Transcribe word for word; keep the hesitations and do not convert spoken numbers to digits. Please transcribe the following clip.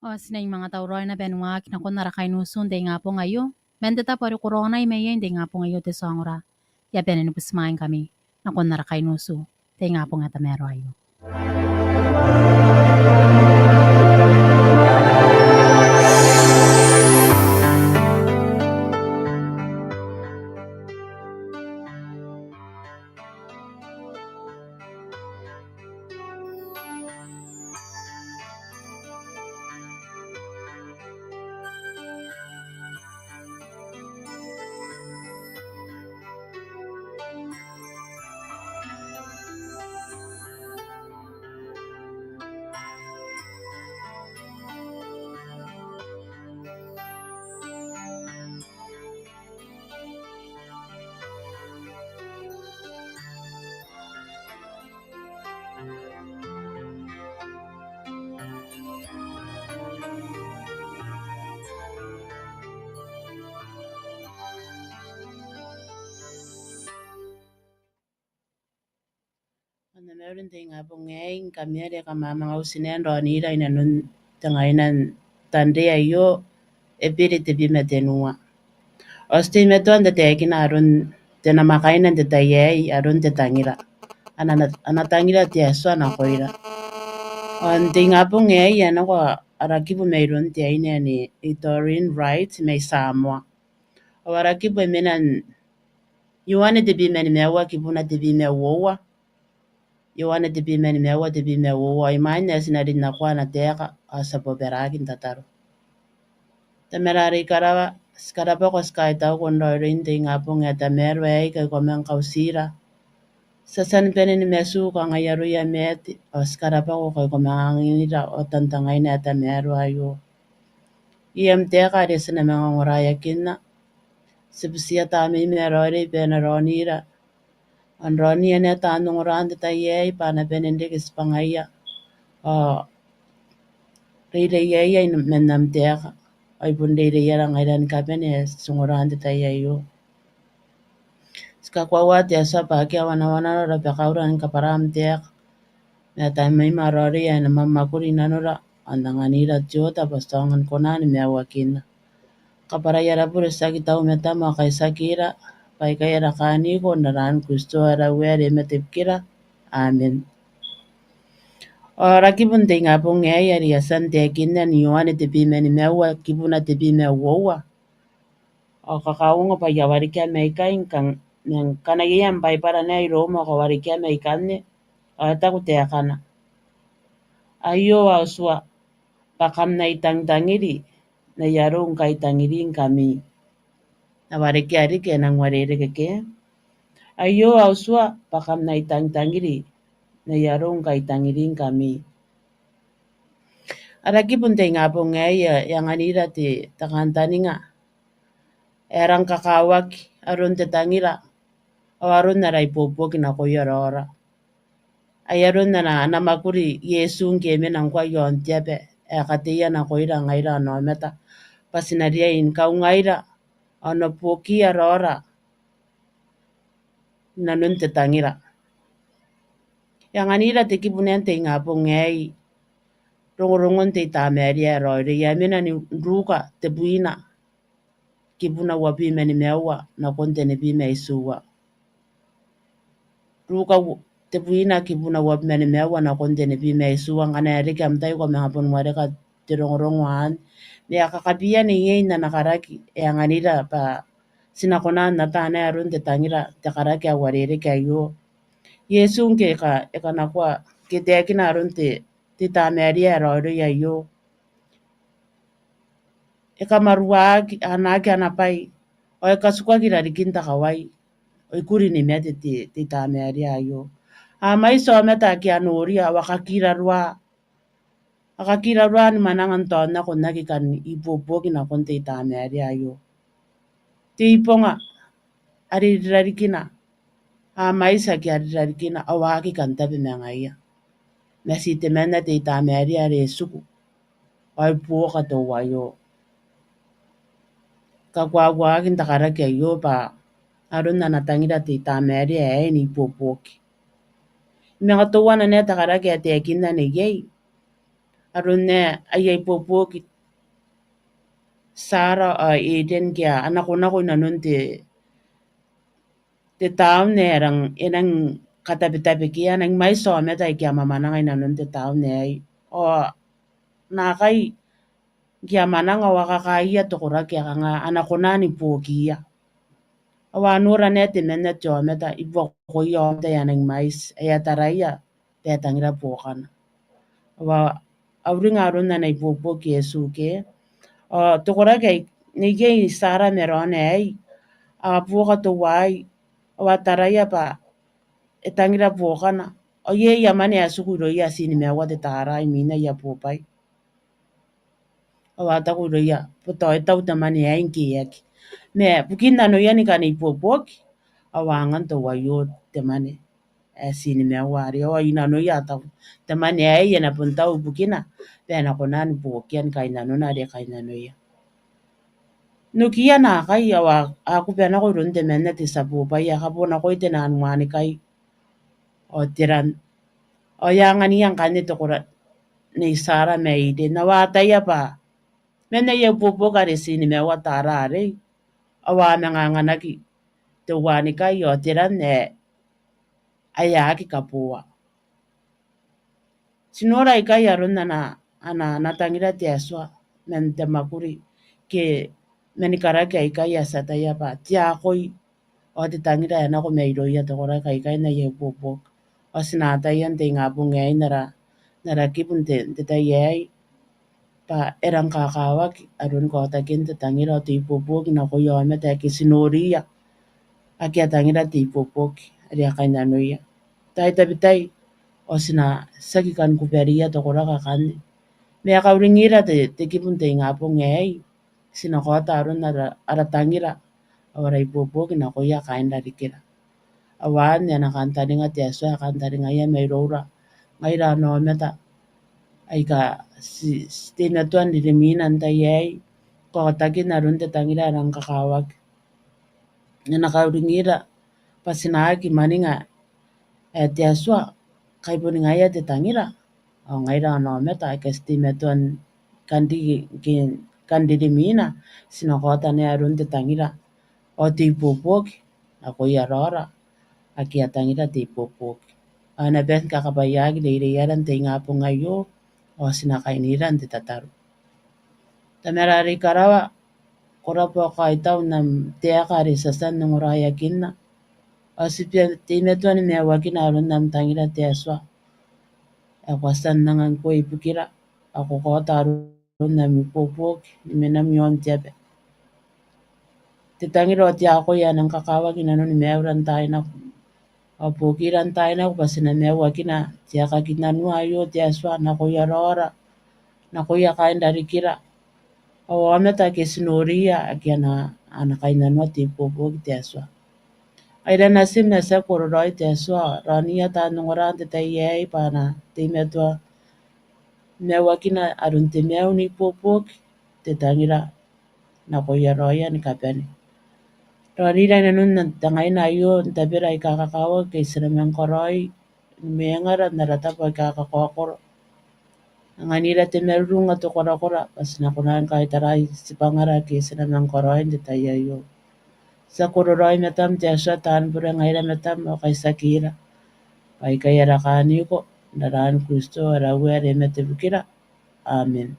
Ao ti nang manga tauraoi naba n waaki nakon ara kai n utu n te ingabong aio. Man te tabo are ko raonai mai iai n te ingabong aio te tia ongora, I a bane ni butimwaeingkami nakon ara kai n utu n te ingabong ae tamaroa aio. Ana mauri n te ingabong aei ngkami are kam a manga uti n raonira inanon te ngaina n tanreia aio, Eberi tebwi ma tenua. Ao ti teimatoa n tataekina aron te namwakaina n te tai aei, aron te tangira. Ana, ana tangira te Atua nakoira. Ao n te ingabong aei e a nako ara kibu mairoun te aine anne, Doreen Wright mai Samoa. Ao ara kibu e mena n Ioane tebwi ma nimaua kibuna tebwi ma uoua. Ioane tebwi ma nimaua, tebwi ma uoua. Imwain ae ti na rin nakon ana taeka ao ti a bobaraaki n tataro. Tamara are i karawa, ti karabwako, ti kaitauko n raoiroi n te ingabong ae tamaroa aei ngkai ko a manga kautira. Ti a tia ni bane ni matu, kanga aroia maate, ao ti karabwako ngkai ko a manga anganira otan te ngaina ae tamaroa aio. Iai am taeka are ti na manga ongoraeakinna. Ti butiia Tamneim ae raoiroi bwa e na raonira. Ao n raoniia naba taan ongora n te tai aei bwa a na bane n reke tibwangaia ao reireiaia man am taeka. Ao I bon reireiara ngaira ni kabane ae ti ongora n te tai aio. Ti kakoaua te Atua bwa akea wanawanara, rabakaura ni kabwara am taeka. Ma Tamneim ae raoiroi ae na mwamwakuri i nanora, ao n anganira te ota bwa ti aonga ni kona ni maiuakinna. Kabwarai ara bure, tiaki tau i matam ao kaitiakira, bwa aikai ara kaaniko n aran Kristo ae ara Uea are e mate ibukira. Amen. Ao ara kibu n te ingabong aei are I a tia n taekinna n Ioane tebwi ma nimaua kibuna tebwi ma uoua. Ao kakauongo bwa I a warekia mai ikai ngkana, ngkana iai am Baibara naba iroum ao ko warekia mai ikanne. Ao e taku taekana: Aio au tua, bwa kam na itangitangiri n ai arou ngkai I tangiringkami. N na warekia riki, e nang uarereke ke. Aio au tua, bwa kam na itangitangiri n ai arou ngkai I tangiringkami. Ara kibu n te ingabong aei e anganira te, te kantaninga ae rang kakawaki aron te tangira ao aron ara ibuobuoki nakoia raora. Ai aron ana, ana mwakuri Iesu ngke e mena ngkoa i aon te aba, ae e kateia nakoira ngaira aomata bwa ti na riai ni kaungaira ao n buokiia raora inanon te tangira. E anganira te kibu n te ingabong aei rongorongon te I-Tamaria ae raoiroi, ae mena n Ruka tebwina kibuna uabwi ma nimaua nakon tenibwi ma itiua. Ruka u-, tebwina kibuna uabwi ma nimaua nakon tenibwi ma itiua. Ngkana e reke am tai ko a manga bon wareka te rongorongo anne. Ma e a kakabwaia neiei n ana karaki, e anganira bwa ti na kona n ata naba aron te tangira, te karaki ae uarereke aio. Iesu ngke e ka, e kanakoa, ngke e taekina aron te, te I-Tamaria ae raoiroi aio, e kamaruaki, anaaki ana bwai, ao e katukaki i rarikin te kawai, ao e kuri ni mate te, te I-Tamaria aio. A mwaiti aomata ake a noria, ao a kakiraroa, a kakiraroa ni mwananga n taonako n aki kan ibuobuoki nakon te I-Tamaria aio. Te ibonga are i rarikina, a mwaiti ake a rarikina, ao a aki kan tabe ma ngaia. Ma ti temanna te I-Tamaria are e tiku, ao e buoka teuaio. Kakoauaaki n te karaki aio bwa aron ana tangira te I-Tamaria aei n ibuobuoki. E manga teuana naba te karaki ae taekinna neiei. aron ae aia ibuobuoki Sara ao Eden ke a nakonako inanon te, te taon ae e rang, e rang katabetabe ke a nangi mwaiti aomata aike a mwamwananga inanon te taon aei. Ao naakai ngke a mwananga ao a kakaea te koraki ae kanga a na kona ni buokiia. Ao a nora naba temanna te aomata i buakoia aomata aika a nangi mwaiti, ae a taraia bwa e tangira buokana. Ao a uringa aron ana ibuobuoki Iesu ke. Ao te koraki ae neiei Sara ma raona aei, a buoka teuaei, ao a taraia bwa e tangira buokana. Ao iai aia mwane ae tiku irouia ae tinimaua te tara imwin aia bobwai. Ao a taku irouia bwa tao e tau te mwane aei ngke e aki. Ma bukin nanoia ni kan ibuobuoki, ao a angan teuaio te mwane ae tinimaua arei, ao i nanoia a taku, te mwane aei e na bon tau ibukina bwa e na kona ni buokia ni kainnanona are e kainnanoia. N okiia naakai ao a, a kuba nako iroun temanna te tia bobwai ae kabonakoi te naan wanikai ao te ran. Ao e a anganiia ngkanne te koraki nei Sara ma Eden. Ao a ataia bwa man aia ibuobuoki are tinimaua tara arei, ao a manga anganaki te wanikai ao te ran ae, ae a aki kaboa. Ti nora ikai aron ana, ana, ana tangira te Atua man te mwakuri ke mani karaki aikai ae ti ataia bwa te akoi ao te tangira ae nako mairouia te koraki aikai n aia ibuobuoki. Ao ti na ataia n te ingabong aei n ara, n ara kibu n te, n te tai aei bwa e rang kakawaki aron kaotakin te tangira ao te ibuobuoki nakoia aomata ake ti noriia ake a tangira te ibuobuoki are a kainnanoia. Tai tabetai ao ti na tiaki kan kubariia te koraki akanne. Ma e kauringira te, te kibu n te ingabong aei, ti na kaota aron ara, ara tangira ao ara ibuobuoki nakoia kaain rarikira. Ao anne ana kantaninga te Atua ae kantaningaia mairoura ngaira ana aomata aika ti, ti teimatoa n ririmwina n tai aei, kaotakin aron te tangira ae rang kakawaki. E na kauringira bwa ti na aki mwaninga ae te Atua, kai boni ngaia te tangira, ao ngaira ana aomata aika ti teimatoa n kan ri, ke kan ririmwina, ti na kaota naba aron te tangira ao te ibuobuoki nakoia raora ake a tangira te ibuobuoki. Ao e na bati ni kakabwaiaaki reireiara n te ingabong aio, ao ti na kainira n te tataro. Tamara are i karawa, ko rabwa, ko kaitau n am taeka are ti a tia n ongoraeakinna. Ao ti bia teimatoa ni maiuakina aron am tangira te Atua ae ko a tia n anga ngkoe ibukira, ao ko kaota aron am ibuobuoki ni mena iaon te aba. Te tangira ao te akoi ae nang kakawaki inanoni maiura n taai nako. Ao buokira n taai nako bwa ti na maiuakina te aeka ae kakinanua aio te Atua nakoia raora, nakoia kaain rarikira, ao aomata ake ti noriia ake a na, a na kainnanoa te ibuobuoki te Atua. Ngaira natim ae ti aki kororaoi te Atua, raoniia taan ongora n te tai aei bwa a na teimatoa n maiuakina aron te maiu n ibuobuoki, te tangira nakoia raoia ni kabane. Raonira inanon te ngaina aio n tabera aika kakawaki ake ti na manga karaoi, ni mwengara n ara tabo aika kakaokoro. Anganira te marurung ao te korakora bwa ti na kona ni kaitarai tibwangara ake ti na manga karaoi n te tai aio. Ti a kororaoi i matam te Atua, taan bure ngaira i matam ao kaitiakira. Bwa aikai ara kaaniko n aran Kristo ara Uea are e mate ibukira. Amen.